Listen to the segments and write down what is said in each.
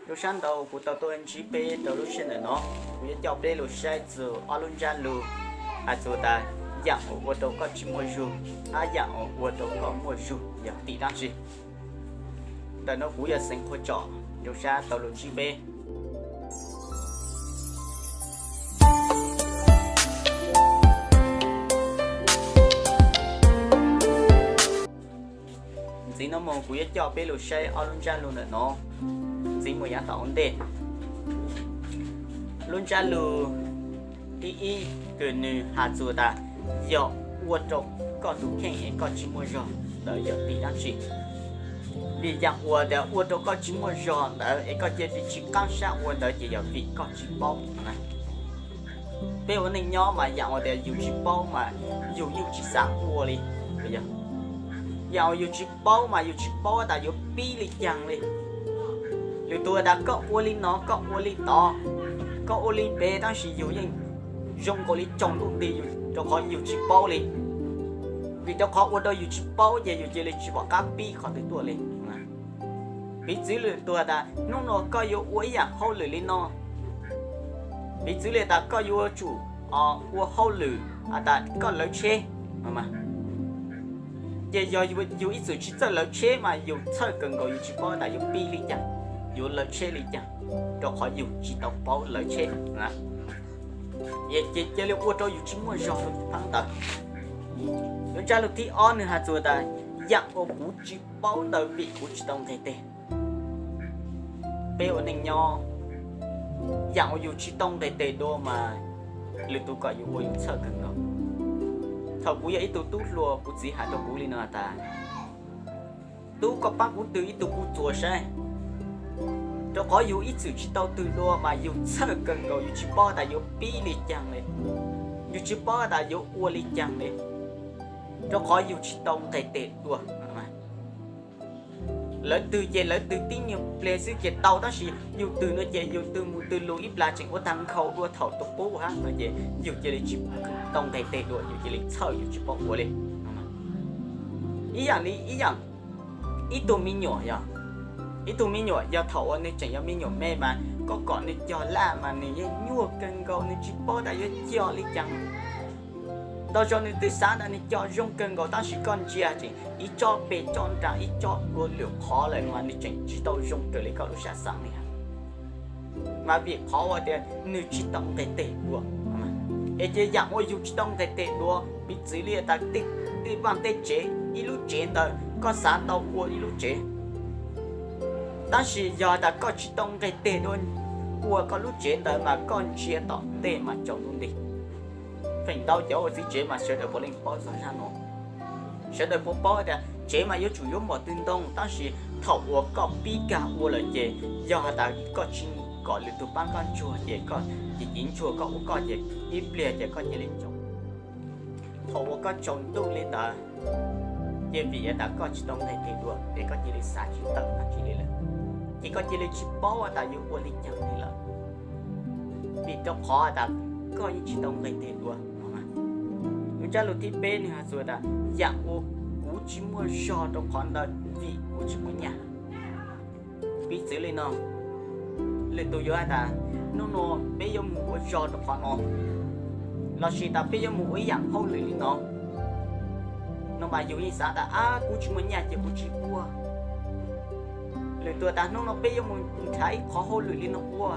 Zoo sab ntau kuv tau tuaj ntsib peb rau lub sij hawm no, kuv yuav coj peb los saib txog ob lub ntsab lus hais txog tas yaam uas ua rau koj tsis muaj zug, hab yaam uas ua rau koj muaj zug yog tim dlaab tsi. Ntawm no kuv yog Xeev Qhua Tsom, zoo sab tau los ntsib peb. Ntxiv no mus kuv yuav coj peb los saib ob lub ntsab lus ntawm no. Ntxiv mus yav tom ua ntej, lub ntsab lus thib ib kws nws has txug tas yog ua rau koj tus kheej es koj tsis muaj zog ntawd yog tim dlaab tsi. Vim yaam uas tas ua rau koj tsis muaj zog ntawd es koj cia li tsis qaab sab ua ntawd ces yog vim koj tsis paub. Peb ua neej nyob mas yaam uas tas yus tsis paub mas yus yeej tsis xav ua li. Yaam uas yus tsis paub mas yus tsis paub tas yuav pib li caag li. Lwm tus tas koj ua li no, koj ua li tod, koj ua li ped, tab sis yus yeej zoo nkaus li tsaus ntuj nti yus rau qhov yus tsis paub li. Vim rau qhov ua rau yus tsis paub ces yus cia li tsis pom qab pib qhov twg tuaj li. Piv txwv lwm tus tas hnub no koj yuav ua ib yaam hauj lwm li no, piv txwv li tas koj yuav tsum ua hauj lwm tas koj lawv tsheb. Ces yog yus ib txwm tsis txawj lawv tsheb mas yus txhawj kawg nkaus, yus tsis paub tas yuav pib li caag, yuav lawv tsheb li caag, rau qhov yus tsis tau paub lawv tsheb. Ces cia li ua rau yus tsis muaj zog rau thaab ntawd. Lub ntsab lus thib ob nws has txug tas yaam uas kuv tsis paub ntawd vim kuv tsis tau nqeg teg. Peb ua neej nyob, yaam uas yus tsis tau nqeg teg dua mas lwm tus kom yus ua yus txhawj kawg nkaus. Thaum kuv yog ib tug tub hluas kuv txiv has rau kuv li no tas, tub, koj paab kuv twg ib tug kuv txuas saib, rau qhov yus ib txwm tsis tau twg dua mas yus txhawj kawg nkaus, yus tsis paub tas yuav pib li caag li, yus tsis paub tas yuav ua li caag li, rau qhov yus tsis tau nqeg teg dua. Lawv twg ces lawv twg tib nyuag pliag xwb ces tau, tab sis yus twg no ces yus twg mus twg lug ib plag tseem ua taag nkhaus dua thaum tus qub hab no ces yus cia li tsis tau nqeg teg dua, yus cia li txhawj yus tsis paub ua li. Ib yaam li ib yaam, ib tug me nyuam yog, ib tug me nyuam yog thaum uas nws tseem yog me nyuam me mas koj kom nws cog laj mas nws yeej nyuaj kawg nkaus, nws tsis paub tas yuav cog li caag. Ntau zaug nws twb xav tas nws cog zoo kawg nkaus tab sis koj ntsia tseem ib tsob peg tsob nraag ib tsob dua lwm qhov lawm mas nws tseem tsis tau zoo kawg li koj lub sab xaav li. Mas vim qhov uas tias nws tsis tau nqeg teg dua. Es ces yaam uas yus tsis tau nqeg teg dua, piv txwv li tas tej vaaj tej tsev, ib lub tsev ntawd koj xav tau ua ib lub tsev, tab sis yog tas koj tsis tau nqeg teg dua ua koj lub tsev ntawd mas koj ntsia tom ntej mas tsaus ntuj nti. Feem ntau cov ua txiv tsev mas sawv daws puav leej paub txog zaj no. Sawv daws puav paub tias tsev mas yuav tsum yuav npaum twg ntoo, tab sis thaum uas koj pib kag ua lawm ces yog has tas koj tsis kom lwm tus paab koj ntsuag ces koj cim civ ntsuag koj ua koj ces ib pliag ces koj cia li tsaus. Thaum uas koj tsaus ntuj li ntawd, ces vim tas koj tsis tau nqeg teg dua es koj cia li xav tsis tawm dab tsi li lawm, ces koj cia li tsis paub tas yuav ua li caag li lawm, vim rau qhov tas koj yeej tsis tau nqeg teg dua. Lub ntsab lus thib peb nws has txug tas yaam uas kuv tsis muaj zog rau qhov ntawd vim kuv tsis muaj nyaj. Piv txwv li no, lwm tus yuav has tas hnub no peb yuav mus ua zog rau qhov no, lossis tas peb yuav mus ua ib yaam hauj lwm li no, no mas yus yeej xav tas ab kuv tsis muaj nyaj ces kuv tsis ua. Lwm tus tas hnub no peb yuav mus nrhav ib qhov hauj lwm li no ua,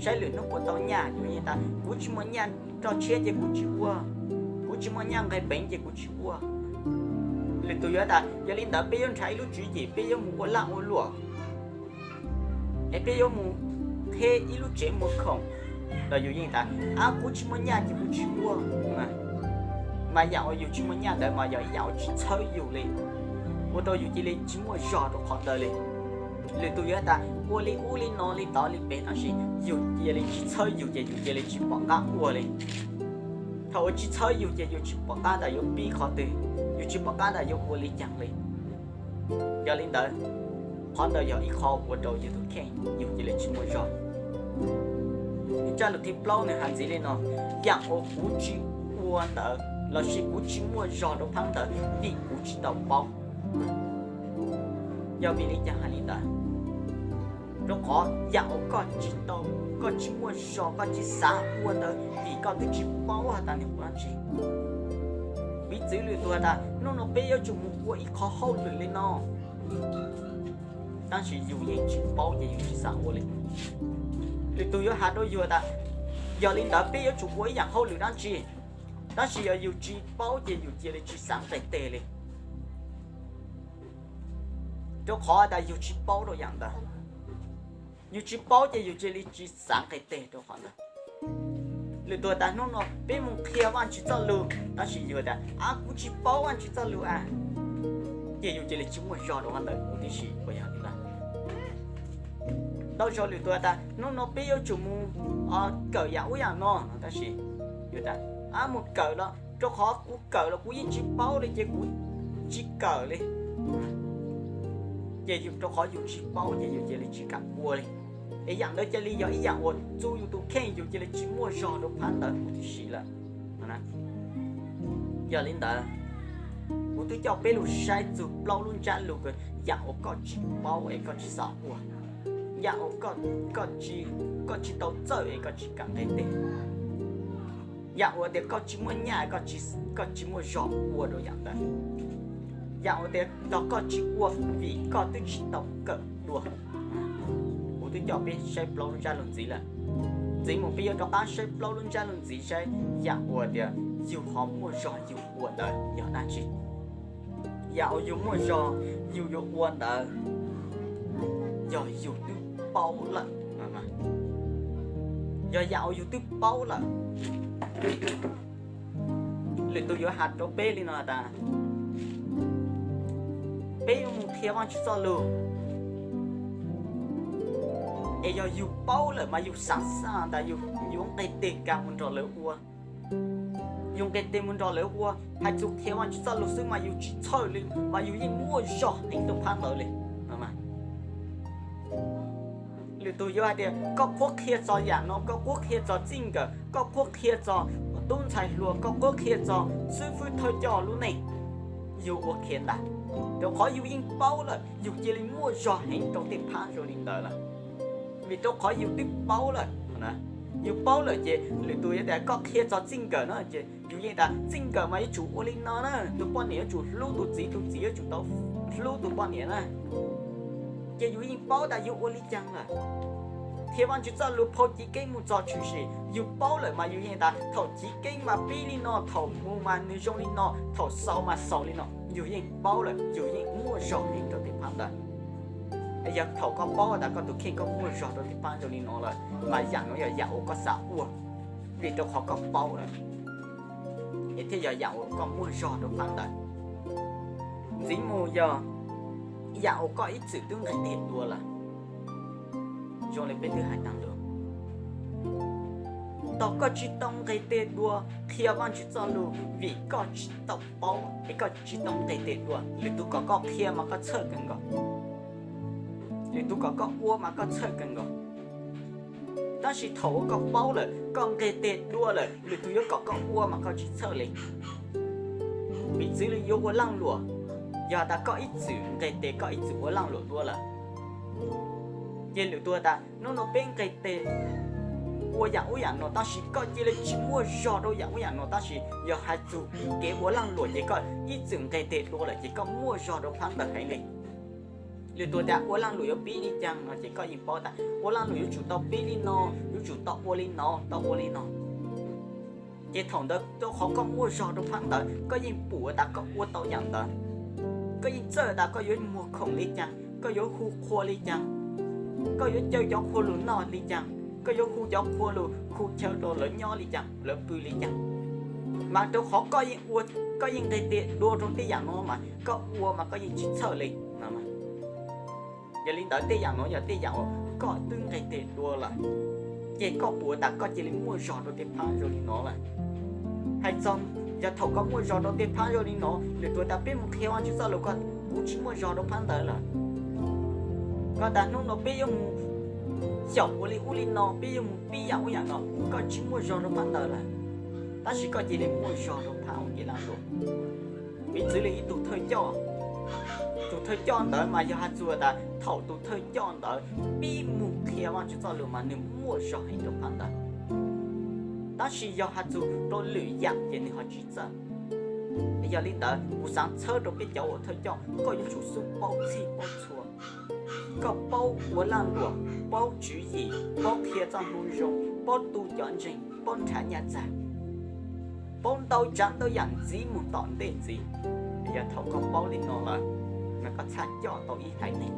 saib lwm hnub puas tau nyaj, yus yeej tas kuv tsis muaj nyaj roj tshiab ces kuv tsis ua, kuv tsis muaj nyaj nqeg peev ces kuv tsis ua. Lwm tus yuav tas yog li ntawd peb yuav nrhav ib lub tswv yim, peb yuav mus ua laj ua luam, es peb yuav mus qheb ib lub tsev muag khoom, los yus yeej tas ab kuv tsis muaj nyaj ces kuv tsis ua. Mas yaam uas yus tsis muaj nyaj ntawd mas yog ib yaam uas tsis txhawb yus li, ua rau yus cia li tsis muaj zog rau qhov ntawd li. Lwm tus yuav tas ua li ub li no li tod li pem, tab sis yus cia li tsis txhawb yus ces yus cia li tsis pom qab ua li. Thaum uas tsis txhawb yus ces yus tsis pom qab tas yuav pib qhov twg, yus tsis pom qab tas yuav ua li caag li. Yog li ntawd, qhov ntawd yog ib qho ua rau yus tus kheej yus cia li tsis muaj zog. Nws tsaj lus thib plaub nws has ntxiv li no: Yaam uas kuv tsis ua ntawd lossis kuv tsis muaj zog rau phab ntawd vim kuv tsis tau paub. Yog vim li cas hais li ntawd? Rau qhov yam uas koj tsis tau, koj tsis muaj zog, koj tsis xav ua ntawd vim koj twb tsis paub has tas nws ua dab tsi. Piv txwv lwm tus has tas hnub no peb yuav tsum mus ua ib qho hauj lwm li no, tab sis yus yeej tsis paub ces yus tsis xav ua li. Lwm tus yuav has rau yus tas yog li ntawd peb yuav tsum ua ib yam hauj lwm dab tsi, tab sis yog yus tsis paub ces yus cia li tsis xav nqis tes li, rau qhov tas yus tsis paub rau yam ntawd. Yus tsis paub ces yus cia li tsis xav nqis tes rau qhov ntawd. Lwm tus tas hnub no peb mus qhia Vajtswv txoj lus, tab sis yus tas a kuv tsis paub Vajtswv txoj lus a, ces yus cia li tsis muaj zog rau qhov ntawd huv tib si uas yog li ntawd. Ntau zaus lwm tus tas hnub no peb yuav tsum mus kawm yam ub yam no, tab sis yus tas a mus kawm los rau qhov kuv kawm los kuv yeej tsis paub li ces kuv tsis kawm li. Ces rau qhov yus tsis paub ces yus cia li tsis kam ua li, es yam ntawd cia li yog ib yam uas txuv yus tus kheej, yus cia li tsis muaj zog rau phab ntawd huv tib si lawm. Yog li ntawd, kuv twb coj peb lug saib txug plaub lub ntsab lug, yam uas koj tsis paub es koj tsis xav ua, yam uas koj tsis tau txawj es koj tsis kam nqis tes, yam uas tias koj tsis muaj nyaj, koj tsis muaj zog ua rau yam ntawd, yam uas tias tog koj tsis ua vim koj twb tsis tau kawm dua. Kuv twb coj peb saib plaub lub ntsab lug ntxiv lawm. Ntxiv mus peb yuav rov qab saib plaub lub ntsab lug ntxiv saib yam uas tias yus ho muaj zog yus ua ntawd yog dab tsi. Yam uas yus muaj zog yus yuav ua ntawd yog yus twb paub lawm, yog yam uas yus twb paub lawm. Lwm tus yuav has rau peb li no tas peb yuav mus qhia Vajtswv txoj lus, es yog yus paub lawm mas yus xav xav tas yus yuav nqis tes kag mus nrog lawv ua. Yus nqis tes mus nrog lawv ua, hais txug qhia Vajtswv txoj lus xwb mas yus tsis txhawj li, mas yus yeej muaj zog heev rau phab ntawd li. Lwm tus yuav hais tias koj qhuab qhia txog yam no, koj qhuab qhia txog txij nkawm, koj qhuab qhia txog tub ntxhais hluas, koj qhuab qhia txog xib fwb thawj coj lub neej, yus ua khiav ntag, rau qhov yus yeej paub lawm, yus cia li muaj zog heev rau tej phab zoo li ntawd lawm. Vim rau qhov yus twb paub lawm, yus paub lawm ces lwm tus yuav tias koj qhia txog txij nkawm no ces yus yeej tas txij nkawm mas yuav tsum ua li no na, tus poj niam yuav tsum hlub tus txiv, tus txiv yuav tsum tau hlub tus poj niam na. Ces yus yeej paub tas yus ua li cas lawm. Qhia Vajtswv txoj lus phau civ keeb mus txog tshwm sim, yus paub lawm mas yus yeej tas thaum civ keeb mas pib li no, thaum mus mas nws zoo li no, thaum xaus mas xaus li no, yus yeej paub lawm, yus yeej muaj zog heev rau tej phab ntawd. Yog thaum koj paub tas koj tus kheej koj muaj zog rau tej phab zoo li no lawm, mas yam no yog yam uas koj xav ua, vim rau qhov koj paub lawm, es thiaj yog yam uas koj muaj zog rau phab ntawd. Ntxiv mus yog yam uas koj ib txwm twb nqis tes dua lawm. Zoo li peb twb hais tag ntua, thaum koj tsis tau nqis tes dua qhia Vajtswv txoj lus vim koj tsis tau paub es koj tsis tau nqis tes dua, lwm tus kom koj qhia mas koj txhawj kawg nkaus, lwm tus kom koj ua mas koj txhawj kawg nkaus. Tab sis thaum uas koj paub lawm, koj nqis tes dua lawm, lwm tus yuav kom koj ua mas koj tsis txhawj li. Piv txwv li yuav ua laaj luam, yog tas koj ib txwm nqis tes koj ib txwm ua laaj luam dua lawm, ces lwm tus tas hnub no peb nqis tes ua yam ub yam no, tab sis koj cia li tsis muaj zog rau yam ub yam no, tab sis yog hais txug kev ua laaj luam ces koj ib txwm nqis tes dua lawm ces koj muaj zog rau phab ntawd heev li. Lwm tus tas ua laaj luam yuav pib li cas no ces koj yeej paub tas ua laaj luam yuav tsum tau pib li no, yuav tsum tau ua li no, tau ua li no. Ces thaum ntawd rau qhov koj muaj zog rau phab ntawd, koj yeej pum tas koj ua tau yam ntawd, koj yeej txawj tas koj yuav muag khoom li cas, koj yuav hu qhua li cas, koj yuav caw cov qhua lug noj li cas, koj yuav hu cov qhua lug khu chaw rau lawv nyob li cas, lawv pw li cas. Mas rau qhov koj yeej ua, koj yeej nqis tes dua rau tej yam no mas koj ua mas koj yeej tsis txhawj li. Yog li ntawd tej yam no yog tej yam uas koj twb nqis tes dua lawm, ces koj pum tas koj cia li muaj zog rau tej phab zoo li no lawm. Hais txog yog thaum koj muaj zog rau tej phab zoo li no, lwm tus tas peb mus qhia Vajtswv txoj lus, koj kuj tsis muaj zog rau phab ntawd lawm. Koj tas hnub no peb yuav mus xyaum ua li ub li no, peb yuav mus pib yam ub yam no, koj tsis muaj zog rau phab ntawd lawm, tab sis koj cia li muaj zog rau phab ua kev lag luam. Piv txwv li ib tug thawj coj, Tus thawj coj ntawd mas yog has txug tas thaum tus thawj coj ntawd pib mus qhia Vajtswv txoj lus mas nws muaj zog heev rau phab ntawd. Tab sis yog has txug rau lwm yaam ces nws ho tsi txawj. Yog li ntawd kuv xaav txhawb rau peb cov ua thawj coj, koj yuav tsum xub paub txhij paub txhua. Koj paub ua laaj luam, paub tswv yim, paub qhia txoj moo zoo, paub tu cov ntseeg, paub nrhav nyaj txag, paub ntau tsaav ntau yaam ntxiv moog tom ntej ntxiv. Yog thaum koj paub li no lawm, mas koj txhaj coj tau ib haiv neeg.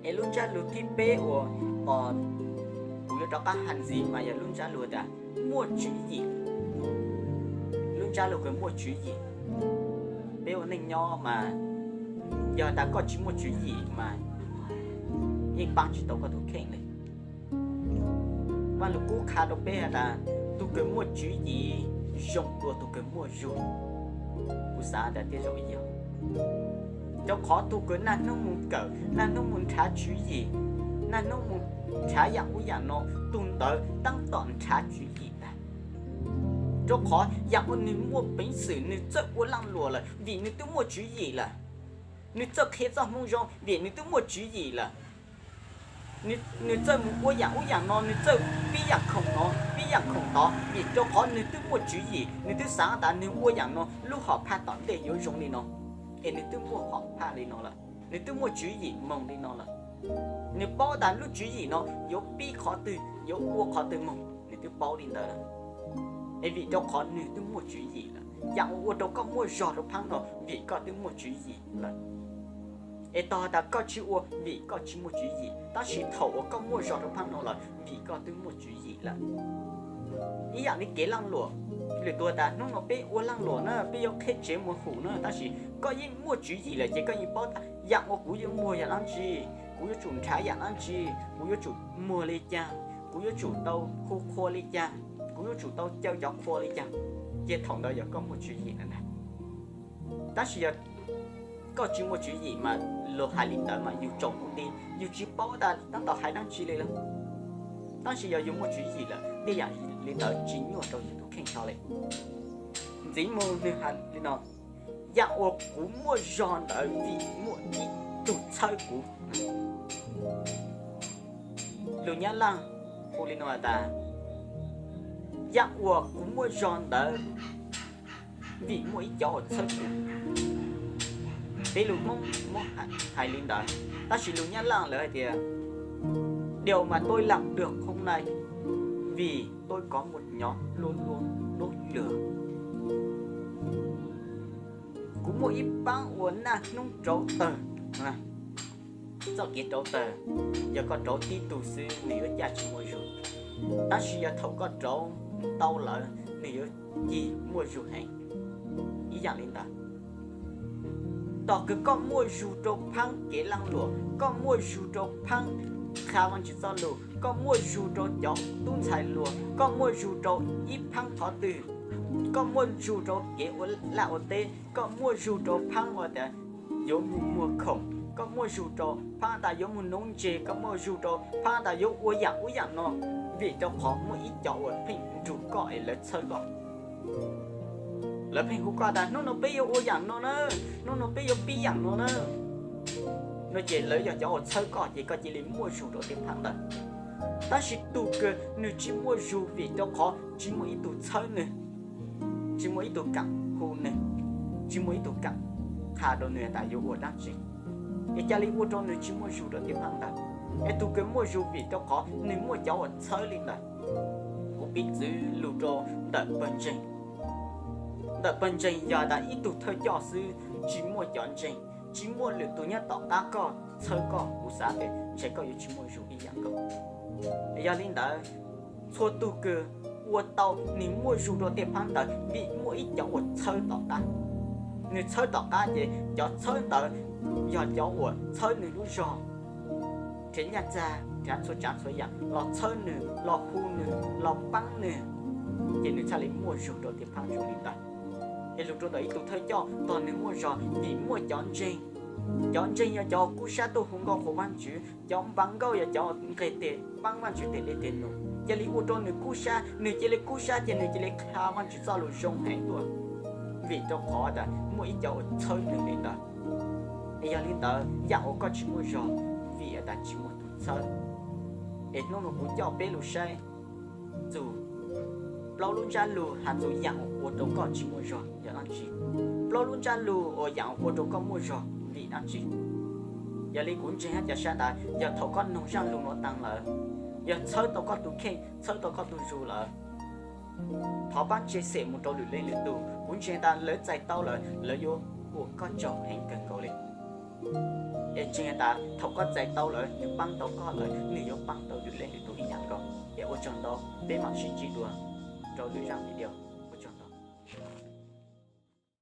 Es lub ntsab lug thib peb uas kuv yuav rov qab has ntxiv mas yog lub ntsab lug tas muaj tswv yim. Lub ntsab lug kws muaj tswv yim, peb ua neej nyob mas yog tas koj tsi muaj tswv yim mas yeej paab tsi tau koj tug kheej le. Vaaj Lug Kub qha rau peb has tas tug kws muaj tswv yim zoo dua tug kws muaj zug. Kuv xaav tas tej zaum yog, rau qhov tug kws naj hnub moog kawm, naj hnub moog nrhav tswv yim, naj hnub moog nrhav yaam ub yaam no, tug ntawd taab tom nrhav tswv yim tag. Rau qhov yaam uas nwg muaj peev xwm nwg txawj ua laaj luam lawm vim nwg twb muaj tswv yim lawm. Nwg txawj qhia txoj moo zoo vim nwg twb muaj tswv yim lawm. Nwg txawj moog ua yaam ub yaam no, nwg txawj pib yaam khoom no pib yaam khoom tod vim rau qhov nwg twb muaj tswv yim, nwg twb xaav tas nwg ua yaam no lub hom phaj tom ntej yuav zoo li no, es nwg twb muaj hom phaj li no lawm, nwg twb muaj tswv yim moog li no lawm. Nwg paub tas lub tswv yim no yuav pib qhov twg, yuav ua qhov twg moog, nwg twb paub li ntawd lawm. Es vim rau qhov nwg twb muaj tswv yim lawm, yaam uas ua rau koj muaj zog rau phab no vim koj twb muaj tswv yim lawm. Es tog tas koj tsi ua vim koj tsi muaj tswv yim, tab sis thaum uas koj muaj zog rau phab no lawm vim koj twb muaj tswv yim lawm. Ib yaam li kev laaj luam, lwm tug tas hnub no peb ua laaj luam na, peb yuav qheb tsev muas hum na, tab sis koj yeej muaj tswv yim lawm ces koj yeej paub tas yaam uas kuv yuav muag yaam dlaab tsi, kuv yuav tsum nrhav yaam dlaab tsi, kuv yuav tsum muag li caag, kuv yuav tsum tau hu qhua li caag, kuv yuav tsum tau caw cov qhua li caag. Ces thaum ntawd yog koj muaj tswv yim lawm ntag. Tab sis yog koj tsi muaj tswv yim mas luag hais li ntawd mas yug tsaus ntuj nti, yug tsi paub tas taab tom hais dlaab tsi li lawm. Tab sis yog yug muaj tswv yim lawm tej yaam li ntawd tsi nyuaj rau yug tug kheej hlo li. Ntxiv moog nwg has li no, yaam uas kuv muaj zog ntawd vim muaj ib tug txhawb kuv. Lug Nyab Laaj hu li no tas, yaam uas kuv muaj zog ntawd vim muaj ib cov uas txhawb kuv. Peb lug Hmoob muab hais li ntawd, tab sis lug Nyab Laaj lawv hais tias, điều mà tôi làm được hôm nay vì tôi có một nhóm luôn luôn nỗ lực. Kuv muaj ib paab ua naj hnub rauv tawg. Txoj kev rauv tawg, yog koj rauv tib tug xwb nws yuav caj tsis muaj zug, tab sis yog thaum koj rauv ntau lawm nws yuav cig muaj zug heev. Ib yaam li ntawd, tom kws koj muaj zug rau phaab kev laaj luam, koj muaj zug rau phaab qha Vaajtswv txoj lug, koj muaj zug rau cov tub ntxhais hluas, koj muaj zug rau ib phaab qhov twg, koj muaj zug rau kev ua laj ua teb, koj muaj zug rau phaab uas tas yuav mus muag khoom, koj muaj zug rau phaab tas yuav mus nuv ntses, koj muaj zug rau phaab tas yuav ua yaam ub yaam no, vim rau qhov muaj ib cov uas pheej nrug koj es lawv txhawb koj. Lawv pheej hu koj tas hnub no peb yuav ua yaam no na, hnub no peb yuav pib yaam no na. No ces lawv yog cov uas txhawb koj ces koj cia li muaj zug rau tej phaab ntawd. Tab sis tug kws nwg tsis muaj zug vim rau qhov tsis muaj ib tug txhawb nwg, tsis muaj ib tug kaam hu nwg, tsis muaj ib tug kaam qha rau nwg tas yuav ua dlaab tsi, es ca li ua rau nwg tsis muaj zug rau tej phaab ntawd. Es tug kws muaj zug vim rau qhov nwg muaj cov uas txhawb li ntawd. Kuv piv txwv lug rau ntawm pawg ntseeg. Ntawm pawg ntseeg yog tas ib tug thawj coj xwb, tsis muaj cov ntseeg, tsis muaj lwm tus nyob tom qab koj txhawb koj, kuv xav tias ntshe koj yuav tsis muaj zug ib yaam nkaus. Yog li ntawd, txhua tug kws ua tau nwg muaj zug rau tej phaab ntawd vim muaj ib cov uas txhawb tom qab. Nwg txhawb tom qab ces cov txhawb ntawd yog cov uas txhawb nwg lub zog, nrhiav nyaj txag, nrhiav txhua tsaav txhua yaam los txhawb nwg, los hu nwg, los paab nwg, ces nwg txhaj li muaj zug rau tej phaab zoo li ntawd. Es lug rau ntawm ib tug thawj coj tog nwg muaj zog vim muaj cov ntseeg. Cov ntseeg yog cov kub sab tuaj hu nkauj qhuas Vaajtswv, cov npaa nkauj yog cov nqeg tes paab Vaajtswv tes dej tes num, cia li ua rau nwg kub sab, nwg cia li kub sab ces nwg cia li qha Vaajtswv txoj lug zoo heev tuaj. Vim rau qhov tas muaj ib cov uas txhawb nwg li ntawd. Es yog li ntawd, yam uas koj tsis muaj zog vim tas tsis muaj tus txhawb. Es hnub no kuv coj peb lug saib txug plaub lub ntsab lug has txug yam uas ua rau koj tsis muaj zog yog dab tsi, plaub lub ntsab lug uas yam uas ua rau koj muaj zog vim dab tsi. Yog li kuv ntseeg hab ca sab tas yog thaum koj noog zaj lug nuav taag lawm, yog txhawb tau koj tus kheej, txhawb tau koj tus zug lawm, thov pab share mus rau lwm leej lwm tug. Kuv ntseeg tas lawv txais tau lawm, lawv yuav ua koj tsaug heev kawg nkaus li. Es ntseeg tas thaum koj txais tau lawm, nwg paab tau koj lawm, nwg yuav paab tau lwm leej lwm tug ib yam nkaus. Es ua tsaug ntau, peb mam sib ntsib dua rau lwm zaj video.